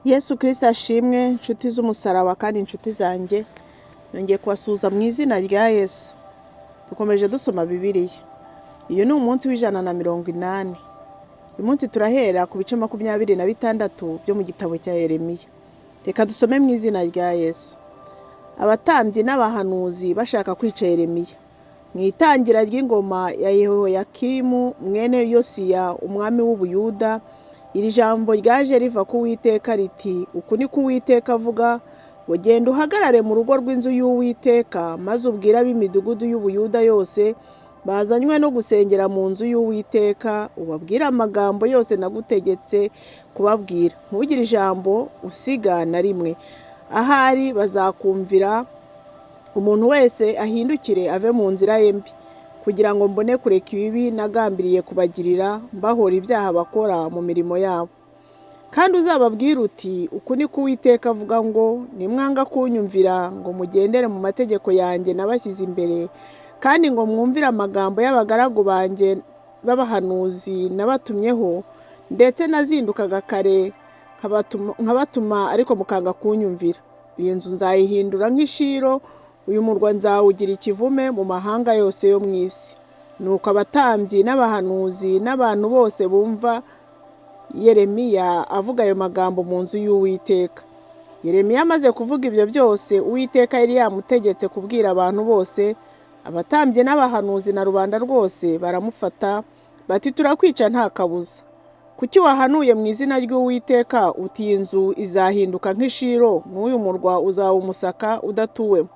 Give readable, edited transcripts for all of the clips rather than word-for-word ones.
Yesu Kristo ashimwe, nshuti z'umusaraba kandi inshuti zanjye, nongeye kubasuhuza mu izina rya Yesu. Dukomeje dusoma Bibiliya. Uyu ni umunsi w'180. Uyu munsi turahera ku bice 26 byo mu gitabo cya Yeremiya. Reka dusome mu izina rya Yesu. Abatambyi n'abahanuzi bashaka kwica Yeremiya. Mu itangira ry'ingoma ya Yehoyakimu mwene Yosiya umwami w'Ubuyuda, iri jambo ryaje riva ku Uwiteka riti: "Uku ni ko Uwiteka avuga ngo genda uhagarare mu rugo rw'inzu y'Uwiteka, maze ubwire ab'imidugudu y'Ubuyuda yose bazanywe no gusengera mu nzu y'Uwiteka, ubabwire amagambo yose nagutegetse kubabwira. Ntugire ijambo usiga na rimwe. Ahari bazakumvira, umuntu wese ahindukire ave mu nzira ye mbi, kugira ngo mbone kureka ibibi nagambiriye kubagirira, mbahora ibyaha bakora mu mirimo yabo. Kandi uzababwire uti: Uku ni ko Uwiteka avuga ngo nimwanga kunyumvira ngo mugendere mu mategeko yanjye nabashyize imbere, kandi ngo mwumvire amagambo y'abagaragu banjye b'abahanuzi nabatumyeho, ndetse nazindukaga kare nkabatuma ariko mukanga kunyumvira. Iyi nzu nzayihindura nk'ishiro, uyu murwa nzawugira ikivume mu mahanga yose yo mu isi." Nuko abatambyi n'abahanuzi n'abantu bose bumva Yeremiya avuga ayo magambo mu nzu y'Uwiteka. Yeremiya amaze kuvuga ibyo byose Uwiteka yari yamutegetse kubwira abantu bose, abatambyi n'abahanuzi na rubanda rwose baramufata bati: "Turakwica nta kabuza. Kuki wahanuye mu izina ry'Uwiteka uti: Iyi nzu izahinduka nk'ishiro, n'uyu murwa uzaba umusaka udatuwemo?"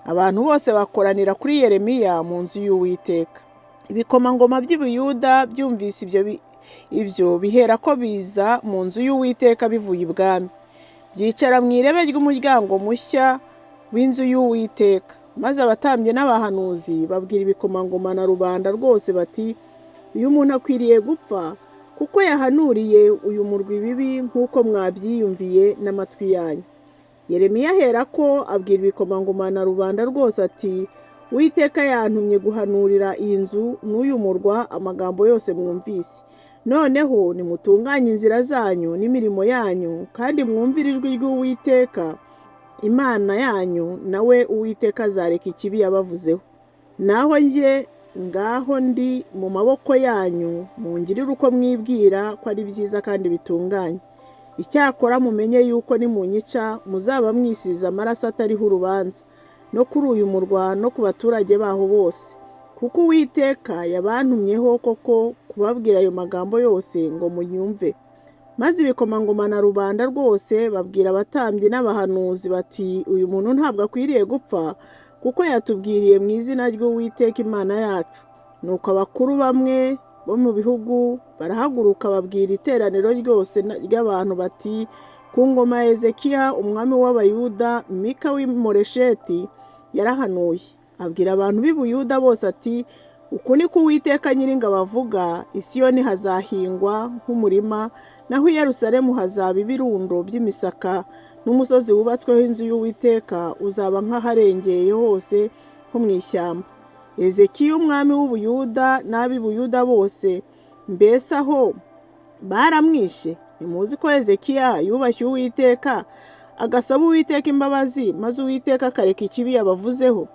Abantu bose bakoranira kuri Yeremiya mu nzu y'Uwiteka. Ibikomangoma by'Ubuyuda byumvise ibyo bihera ko biza mu nzu y'Uwiteka bivuye ibwami, byicara mu irebe ry'umuryango mushya w'inzu y'Uwiteka. Maze abatambyi n'abahanuzi babwira ibikomangoma na rubanda rwose bati: "Uyu muntu akwiriye gupfa, kuko yahanuriye uyu murwa ibibi nk'uko mwabyiyumviye n'amatwi yanyu." Yeremiya aherako abwira ibikomangoma na rubanda rwose ati: "Uwiteka yantumye guhanurira iyi nzu n'uyu murwa amagambo yose mwumvise. Noneho nimutunganye inzira zanyu n'imirimo yanyu, kandi mwumvire ijwi ry'Uwiteka Imana yanyu, nawe Uwiteka azareka ikibi yabavuzeho. Naho njye, ngaho ndi mu maboko yanyu, mungirire uko mwibwira ko ari byiza kandi bitunganye. Icyakora mumenye yuko nimunyica muzaba mwisize amaraso atariho urubanza, no kuri uyu murwa no ku baturage baho bose, kuko Uwiteka yabantumyeho koko kubabwira ayo magambo yose ngo munyumve." Maze ibikomangoma na rubanda rwose babwira abatambyi n'abahanuzi bati: "Uyu muntu ntabwo akwiriye gupfa, kuko yatubwiriye mu izina ry'Uwiteka Imana yacu." Nuko abakuru bamwe bo mu bihugu barahaguruka babwira iteraniro ryose ry'abantu bati: "Ku ngoma ya Hezekiya umwami w'Abayuda, Mika w'i Moresheti yarahanuye, abwira abantu b'i Buyuda bose ati: Uku ni ko Uwiteka Nyiringabo avuga: I Siyoni hazahingwa nk'umurima, naho i Yerusalemu hazaba ibirundo by'imisaka, n'umusozi wubatsweho inzu y'Uwiteka uzaba nk'aharengeye hose ho mu ishyamba. Hezekiya umwami w'Ubuyuda n'ab'i Buyuda bose, mbese aho baramwishe? Ntimuzi ko Hezekiya yubashye Uwiteka, agasaba Uwiteka imbabazi, maze Uwiteka akareka ikibi yabavuzeho?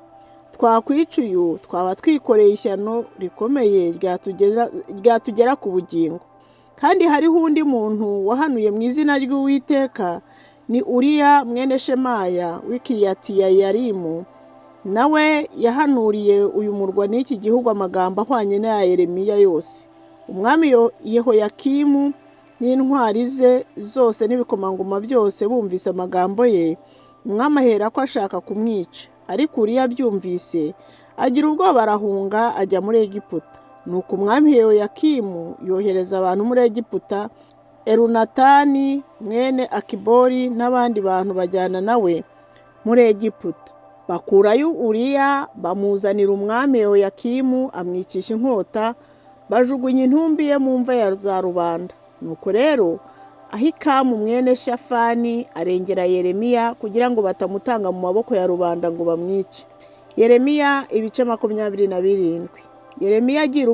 Twakwica uyu, twaba twikoreye ishyano rikomeye ryatugera ku bugingo. Kandi hariho undi muntu wahanuye mu izina ry'Uwiteka, ni Uriya mwene Shemaya w'i Kiriyatiyeyarimu, nawe yahanuriye uyu murwa n'iki gihugu amagambo ahwanye n'aya Yeremiya yose. Umwami Yehoyakimu n'intwari ze zose n'ibikomangoma byose bumvise amagambo ye, umwami aherako ashaka kumwica. Ariko Uriya abyumvise agira ubwoba, arahunga ajya muri Egiputa. Nuko umwami Yehoyakimu yohereza abantu muri Egiputa, Elunatani mwene Akibori n'abandi bantu bajyana nawe muri Egiputa. Bakurayo Uriya bamuzanira umwami Yehoyakimu, amwicisha inkota, bajugunya intumbi ye mu mva ya za rubanda. Nuko rero Ahikamu mwene Shafani arengera Yeremiya kugira ngo batamutanga mu maboko ya rubanda ngo bamwice. Yeremiya ibice 27. Yeremiya agira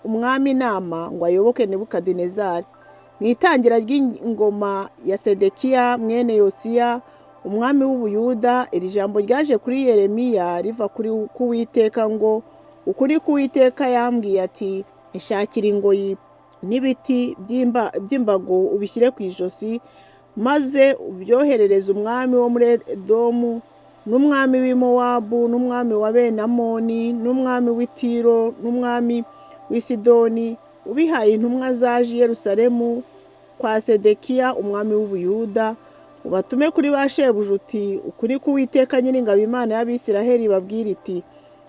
umwami inama ngo ayoboke Nebukadinezari. Mu itangira ry'ingoma ya Sedekiya mwene Yosiya umwami w'Ubuyuda, iri jambo ryaje kuri Yeremiya riva ku Uwiteka ngo: Ukuri k'Uwiteka yambwiye ati: Ishakira ingoyi n'ibiti by'imbago ubishyire ku ijosi, maze ubyoherereze umwami wo muri Edomu n'umwami w'i Mowabu n'umwami wa Benamoni n'umwami w'i Tiro n'umwami w'i Sidoni, ubihaye intumwa zaje i Yerusalemu kwa Sedekiya umwami w'Ubuyuda, ubatume kuri ba shebuja uti: Ukuri k'Uwiteka Nyiringabo Imana y'Abisiraheli ibabwira iti: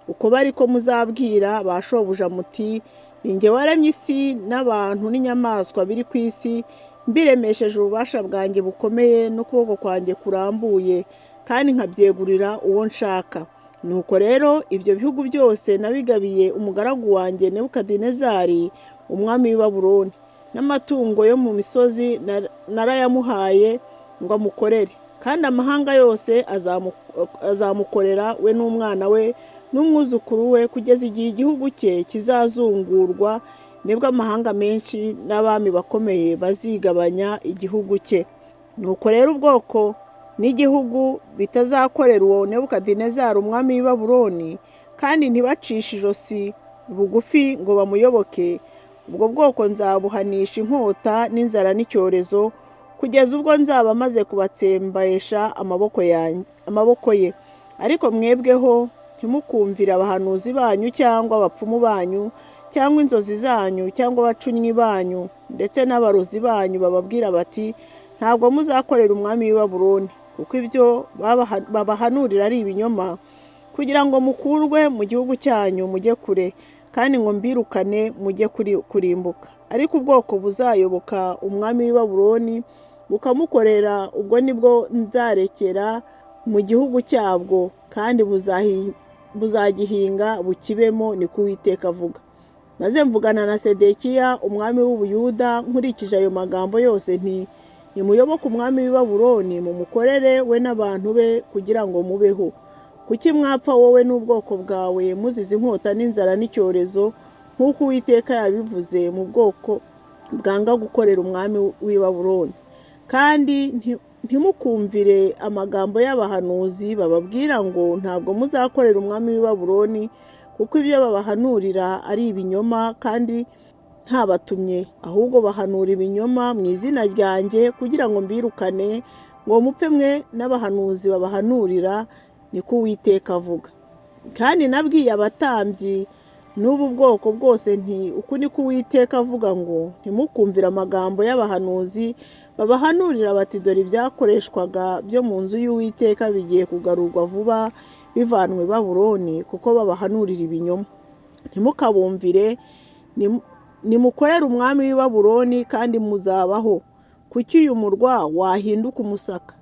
Uko bari ko muzabwira ba shobuja muti: Ni jye waremye isi n'abantu n'inyamaswa biri ku isi, mbiremesheje ububasha bwanjye bukomeye n'ukuboko kwanjye kurambuye, kandi nkabyegurira uwo nshaka. Nuko rero ibyo bihugu byose nabigabiye umugaragu wanjye Nebukadinezari umwami w'i Babuloni, n'amatungo yo mu misozi narayamuhaye ngo amukorere, kandi amahanga yose azamukorera we n'umwana we n'umwuzukuru we, kugeza igihe igihugu cye kizazungurwa, nibwo amahanga menshi n'abami bakomeye bazigabanya igihugu cye. Nuko rero ubwoko n'igihugu bitazakorera uwo Nebukadinezari umwami w'i Babuloni, kandi ntibacishe ijosi bugufi ngo bamuyoboke, ubwo bwoko nzabuhanisha inkota n'inzara n'icyorezo, kugeza ubwo nzaba maze kubatsembesha amaboko ye. Ariko mwebweho ntimukumvire abahanuzi banyu cyangwa abapfumu banyu cyangwa inzozi zanyu cyangwa abacunnyi banyu ndetse n'abarozi banyu bababwira bati: Ntabwo muzakorera umwami w'i Babuloni, kuko ibyo babahanurira ari ibinyoma, kugira ngo mukurwe mu gihugu cyanyu mujye kure, kandi ngo mbirukane mujye kurimbuka. Ariko ubwoko buzayoboka umwami w'i Babuloni bukamukorera, ubwo nibwo nzarekera mu gihugu cyabwo, kandi buzagihinga bukibemo, niko Uwiteka avuga. Maze mvugana na Sedekiya umwami w'Ubuyuda nkurikije ayo magambo yose nti: Nimuyoboke umwami w'i Babuloni, mumukorere we n'abantu be, kugira ngo mubeho. Kuki mwapfa wowe n'ubwoko bwawe muzize inkota n'inzara n'icyorezo, nk'uko Uwiteka yabivuze mu bwoko bwanga gukorera umwami w'i Babuloni? Kandi ntimukumvire amagambo y'abahanuzi bababwira ngo: Ntabwo muzakorera umwami w'i Babuloni, kuko ibyo babahanurira ari ibinyoma kandi ntabatumye, ahubwo bahanura ibinyoma mu izina ryanjye kugira ngo mbirukane, ngo mupfe mwe n'abahanuzi babahanurira, niko Uwiteka avuga. Kandi nabwiye abatambyi n'ubu bwoko bwose nti: Uku niko Uwiteka avuga ngo: Ntimukumvire amagambo y'abahanuzi babahanurira bati: Dore ibyakoreshwaga byo mu nzu y'Uwiteka bigiye kugarurwa vuba bivanwe i Babuloni, kuko babahanurira ibinyoma. Ntimukabumvire, nimukorere umwami w'i Babuloni kandi muzabaho. Kuki uyu murwa wahinduka umusaka?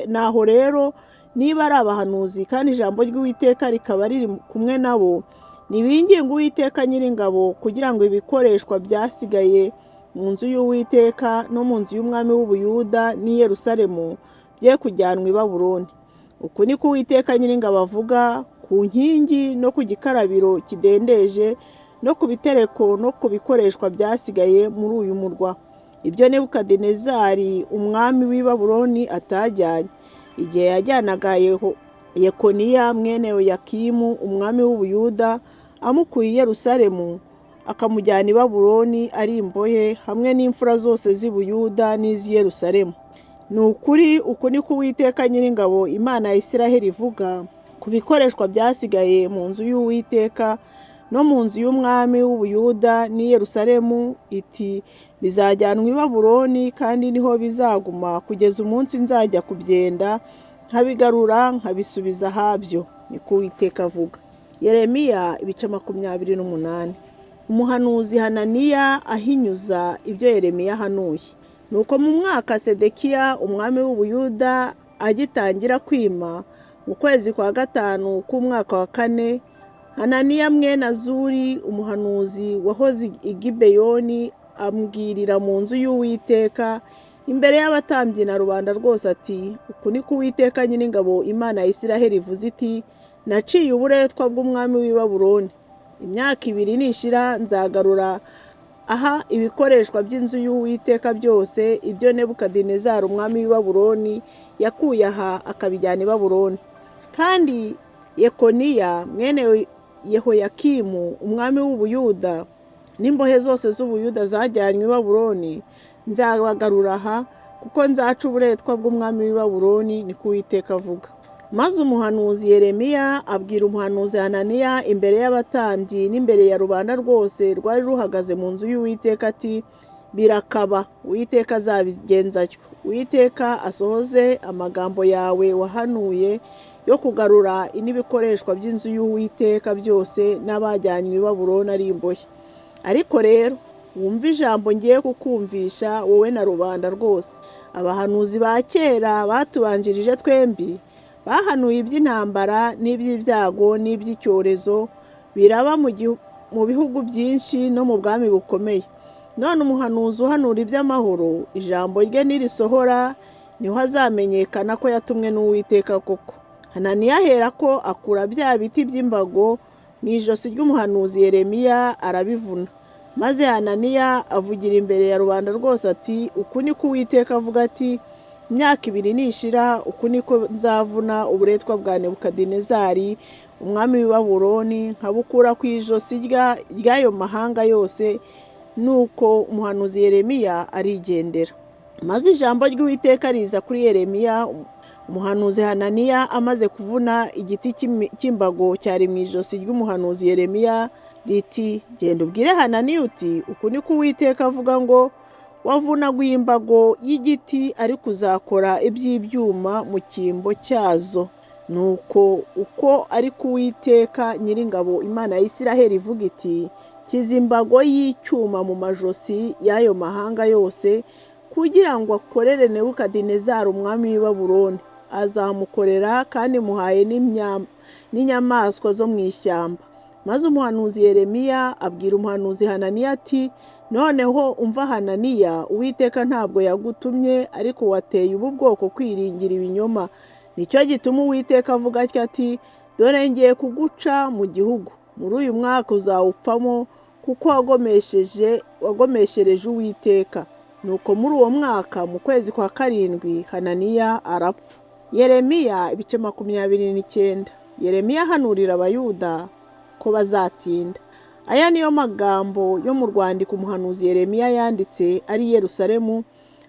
Naho rero niba ari abahanuzi kandi ijambo ry'Uwiteka rikaba riri kumwe nabo, nibinginge Uwiteka Nyiringabo kugira ngo ibikoreshwa byasigaye mu nzu y'Uwiteka no mu nzu y'umwami w'Ubuyuda n'i Yerusalemu bye kujyanwa i Babuloni. Uku niko Uwiteka Nyiringabo avuga ku nkingi no ku gikarabiro kidendeje no ku bitereko no ku bikoreshwa byasigaye muri uyu murwa, ibyo Nebukadinezari umwami w'i Babuloni atajyanye, igihe yajyanaga Yekoniya mwene Yoyakimu umwami w'Ubuyuda amukuye i Yerusalemu akamujyana i Babuloni ari imbohe, hamwe n'imfura zose z'i Buyuda n'iz'i Yerusalemu. Ni ukuri, uku niko Uwiteka Nyiringabo Imana ya Isiraheli ivuga ku bikoreshwa byasigaye mu nzu y'Uwiteka no mu nzu y'umwami w'Ubuyuda n'i Yerusalemu, iti: Bizajyanwa i Babuloni kandi niho bizaguma kugeza umunsi nzajya kubyenda nkabigarura nkabisubiza ahabyo, niko Uwiteka avuga. Yeremiya ibice 28. Umuhanuzi Hananiya ahinyuza ibyo Yeremiya ahanuye. Nuko mu mwaka Sedekiya umwami w'Ubuyuda agitangira kwima, mu kwezi kwa gatanu k'umwaka wa kane, Hananiya mwene Azuri umuhanuzi wahoze i Gibeyoni ambwirira mu nzu y'Uwiteka imbere y'abatambyi na rubanda rwose ati: Uku niko Uwiteka Nyiringabo Imana ya Isiraheli ivuze iti: Naciye uburetwa bw'umwami w'i Babuloni. Imyaka 2 nishira nzagarura Aha ibikoreshwa by'inzu y'Uwiteka byose, ibyo Nebukadinezari umwami w'i Babuloni yakuye aha akabijyana i Babuloni. Kandi Yekoniya mwene Yehoyakimu umwami w'Ubuyuda n'imbohe zose z'Ubuyuda zajyanywe i Babuloni, nzabagarura aha, kuko nzaca uburetwa bw'umwami w'i Babuloni, niko Uwiteka avuga. Maze umuhanuzi Yeremiya abwira umuhanuzi Hananiya imbere y'abatambyi n'imbere ya rubanda rwose rwari ruhagaze mu nzu y'Uwiteka ati: Birakaba, Uwiteka azabigenza atyo. Uwiteka asohoze amagambo yawe wahanuye yo kugarura n'ibikoreshwa by'inzu y'Uwiteka byose n'abajyanywe i Babuloni ari imbohe. Ariko rero wumve ijambo ngiye kukumvisha wowe na rubanda rwose. Abahanuzi ba kera batubanjirije twembi bahanuye iby'intambara n'iby'ibyago n'iby'icyorezo biraba mu bihugu byinshi no mu bwami bukomeye. None umuhanuzi uhanura iby'amahoro, ijambo rye nirisohora, niho azamenyekana ko yatumwe n'Uwiteka koko. Hananiya aherako akura bya biti by'imbago mu ijosi ry'umuhanuzi Yeremiya arabivuna. Maze Hananiya avugira imbere ya rubanda rwose ati: Uku niko Uwiteka avuga ati: Imyaka ibiri nishira, uku niko nzavuna uburetwa bwa Nebukadinezari umwami w'i Babuloni, nkabukura ku ijosi ry'ayo mahanga yose. Nuko umuhanuzi Yeremiya arigendera. Maze ijambo ry'Uwiteka riza kuri Yeremiya umuhanuzi Hananiya amaze kuvuna igiti cy'imbago cyari mu ijosi ry'umuhanuzi Yeremiya, riti: Genda ubwire Hananiya uti: Uku niko Uwiteka avuga ngo wavunaguye imbago y'igiti, ariko uzakora iby'ibyuma mu cyimbo cyazo. Nuko uko ariko Uwiteka Nyiringabo Imana ya Isiraheli ivuga iti: Kiza imbago y'icyuma mu majosi y'ayo mahanga yose, kugira ngo akorere Nebukadinezari umwami w'i Babuloni. Azamukorera kandi muhaye n'inyamaswa zo mu ishyamba. Maze umuhanuzi Yeremiya abwira umuhanuzi Hananiya ati: Noneho umva Hananiya, Uwiteka ntabwo yagutumye, ariko wateye ubu bwoko kwiringira ibinyoma. Nicyo gituma Uwiteka avuga atya ati: Dore ngiye kuguca mu gihugu, muri uyu mwaka uzawupfamo, kuko wagomeshereje Uwiteka. Nuko muri uwo mwaka mu kwezi kwa karindwi Hananiya arapfa. Yeremiya ibice 29. Yeremiya ahanurira Abayuda ko bazatinda. Aya niyo magambo yo mu rwandiko umuhanuzi Yeremiya yanditse ari i Yerusalemu,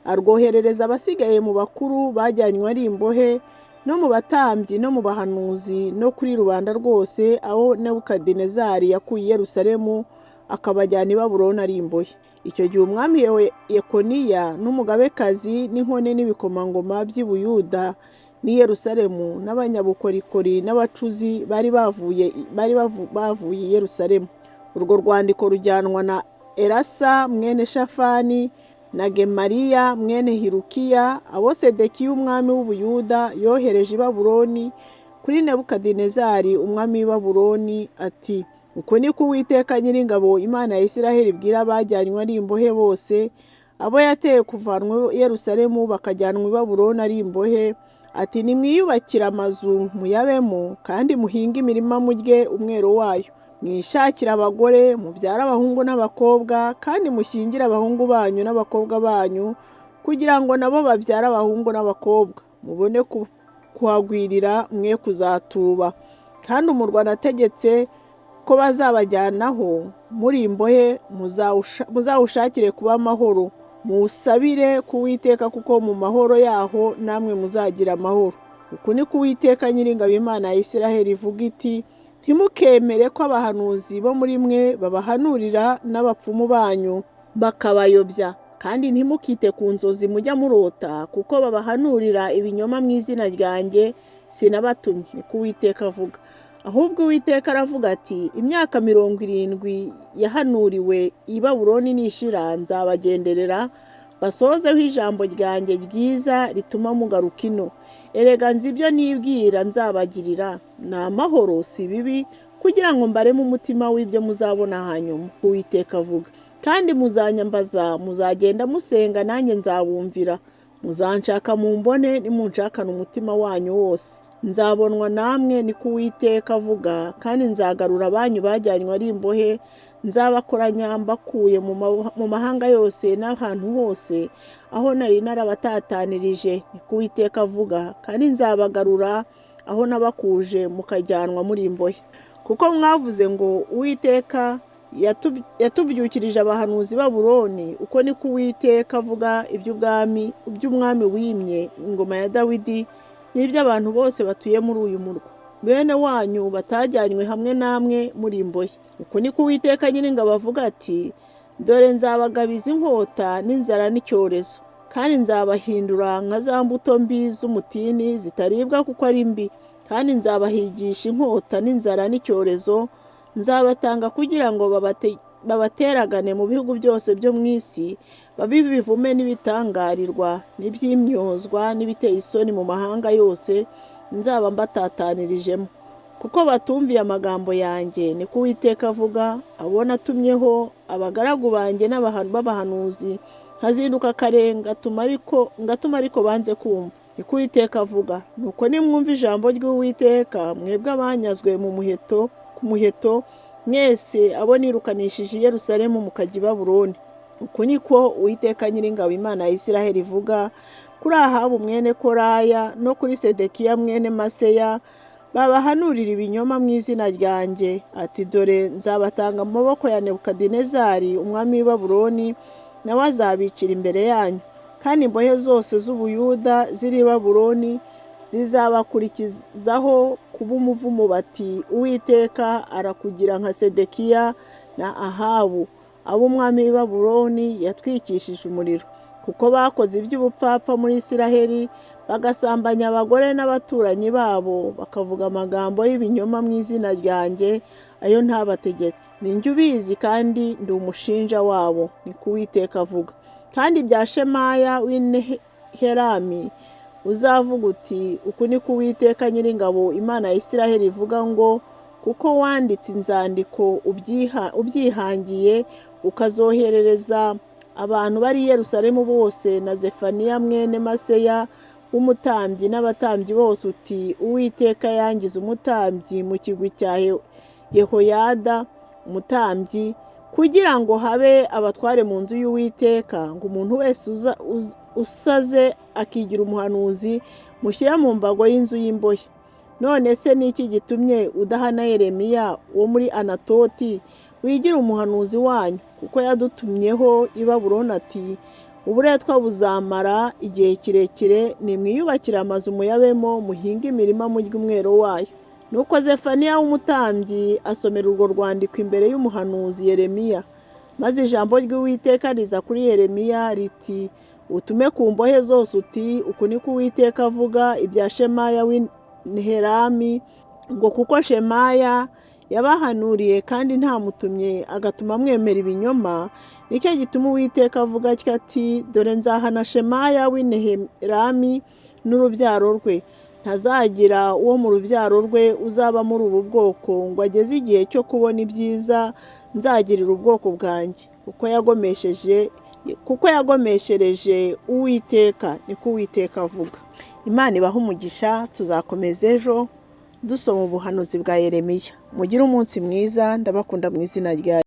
arwoherereza abasigaye mu bakuru bajyanywe ari imbohe, no mu batambyi no mu bahanuzi no kuri rubanda rwose, aho Nebukadinezari yakuye i Yerusalemu akabajyana i Babuloni ari imbohe. Icyo gihe umwami Yekoniya n'umugabekazi n'inkone n'ibikomangoma by'i Buyuda n'i Yerusalemu n'abanyabukorikori n'abacuzi bari bavuye i Yerusalemu. Urwo rwandiko rujyanwa na Elasa mwene Shafani na Gemariya mwene Hilukiya, abo Sedekiya umwami w'Ubuyuda yohereje i Babuloni kuri Nebukadinezari umwami w'i Babuloni ati: Uku niko Uwiteka Nyiringabo Imana ya Isiraheli ibwira abajyanywe ari imbohe bose, abo yateye kuvanwa i Yerusalemu bakajyanwa i Babuloni ari imbohe, ati: Nimwiyubakire amazu muyabemo, kandi muhinge imirima murye umwero wayo. Mwishakire abagore, mubyare abahungu n'abakobwa, kandi mushyingire abahungu banyu n'abakobwa banyu, kugira ngo nabo babyare abahungu n'abakobwa, mubone kuhagwirira mwe kuzatuba. Kandi umurwa nategetse ko bazabajyanaho muri imbohe, muzawushakire kuba amahoro, muwusabire ku Uwiteka, kuko mu mahoro yaho namwe muzagira amahoro. Uku niko Uwiteka Nyiringabo Imana ya Isiraheli ivuga iti: Ntimukemere ko abahanuzi bo muri mwe babahanurira n'abapfumu banyu bakabayobya, kandi ntimukite ku nzozi mujya murota, kuko babahanurira ibinyoma mu izina ryanjye, sinabatumye, niko Uwiteka avuga. Ahubwo Uwiteka aravuga ati: Imyaka 70 yahanuriwe i Babuloni nishira, nzabagenderera basohozeho ijambo ryanjye ryiza rituma mugaruka ino. Erega nzi ibyo nibwira nzabagirira, ni amahoro si bibi, kugira ngo mbareme umutima w'ibyo muzabona hanyuma, Uwiteka avuga. Kandi muzanyambaza, muzagenda musenga, nanjye nzabumvira. Muzanshaka mumbone, nimunshakana umutima wanyu wose. Nzabonwa namwe, niko Uwiteka avuga, kandi nzagarura abanyu bajyanywe ari imbohe, Nzabakoranya mbakuye mu mahanga yose n'ahantu hose aho nari narabatatanirije, niko Uwiteka avuga, kandi nzabagarura aho nabakuje mukajyanwa muri imbohe. Kuko mwavuze ngo Uwiteka yatubyukirije abahanuzi i Babuloni, uko niko Uwiteka avuga iby'umwami wimye ingoma ya Dawidi n'iby'abantu bose batuye muri uyu murwa, bene wanyu batajyanywe hamwe namwe muri imbohe. Uko niko Uwiteka Nyiringabo avuga ati: dore nzabagabiza inkota n'inzara n'icyorezo, kandi nzabahindura nka za mbuto mbi z'umutini zitaribwa kuko ari mbi, kandi nzabahigisha inkota n'inzara n'icyorezo, nzabatanga kugira ngo babateragane mu bihugu byose byo mu isi, babe ibivume n'ibitangarirwa n'iby'imyozwa n'ibiteye isoni mu mahanga yose nzaba mbatatanirijemo. Kuko batumviye amagambo yanjye, niko Uwiteka avuga, abo natumyeho abagaragu banjye b'abahanuzi, nkazinduka kare ngatuma ariko banze kumva, niko Uwiteka avuga. Nuko nimwumva ijambo ry'Uwiteka, mwebwe abanyazwe ku muheto, mwese abo nirukanishije i Yerusalemu mukajya i Babuloni. Uku niko Uwiteka Nyiringabo Imana ya Isiraheli ivuga kuri Ahabu mwene Koraya no kuri Sedekiya mwene Maseya, babahanurira ibinyoma mu izina ryanjye, ati: dore nzabatanga mu maboko ya Nebukadinezari umwami w'i Babuloni, nawe azabicira imbere yanyu. Kandi imbohe zose z'Ubuyuda ziri i Babuloni zizabakurikizaho kuba umuvumo, bati: Uwiteka arakugira nka Sedekiya na Ahabu, abo umwami w'i Babuloni yatwikishije umuriro, kuko bakoze iby'ubupfapfa muri Isiraheli, bagasambanya abagore n'abaturanyi babo, bakavuga amagambo y'ibinyoma mu izina ryanjye, ayo ntabategetse. Ni njye ubizi kandi ndi umushinja wabo, niko Uwiteka avuga. Kandi ibya Shemaya w'i Nehelami uzavuga uti: uku niko Uwiteka Nyiringabo Imana ya Isiraheli ivuga ngo kuko wanditse inzandiko ubyihangiye, ukazoherereza abantu bari i Yerusalemu bose na Zefaniya mwene Maseya w'umutambyi n'abatambyi bose uti: Uwiteka yangize umutambyi mu kigwi cya Yehoyada umutambyi, kugira ngo habe abatware mu nzu y'Uwiteka, ngo umuntu wese usaze akigira umuhanuzi mushyire mu mbago y'inzu y'imbohe. None se ni iki gitumye udahana Yeremiya wo muri Anatoti wigira umuhanuzi wanyu, kuko yadutumyeho i Babuloni ati: uburetwa buzamara igihe kirekire, nimwiyubakire amazu muyabemo, muhinge imirima murye umwero wayo. Nuko Zefaniya w'umutambyi asomera urwo rwandiko imbere y'umuhanuzi Yeremiya. Maze ijambo ry'Uwiteka riza kuri Yeremiya riti: utume ku mbohe zose uti: uku niko Uwiteka avuga ibya Shemaya w'i Nehelami, ngo kuko Shemaya yabahanuriye kandi ntamutumye, agatuma mwemera ibinyoma, nicyo gituma Uwiteka avuga atya ati: dore nzahana Shemaya w'i Nehelami n'urubyaro rwe, ntazagira uwo mu rubyaro rwe uzaba muri ubu bwoko ngo ageze igihe cyo kubona ibyiza nzagirira ubwoko bwanjye, kuko yagomeshereje Uwiteka, niko Uwiteka avuga. Imana ibahe umugisha, tuzakomeza ejo dusoma ubuhanuzi bwa Yeremiya. Mugire umunsi mwiza, ndabakunda mu izina rya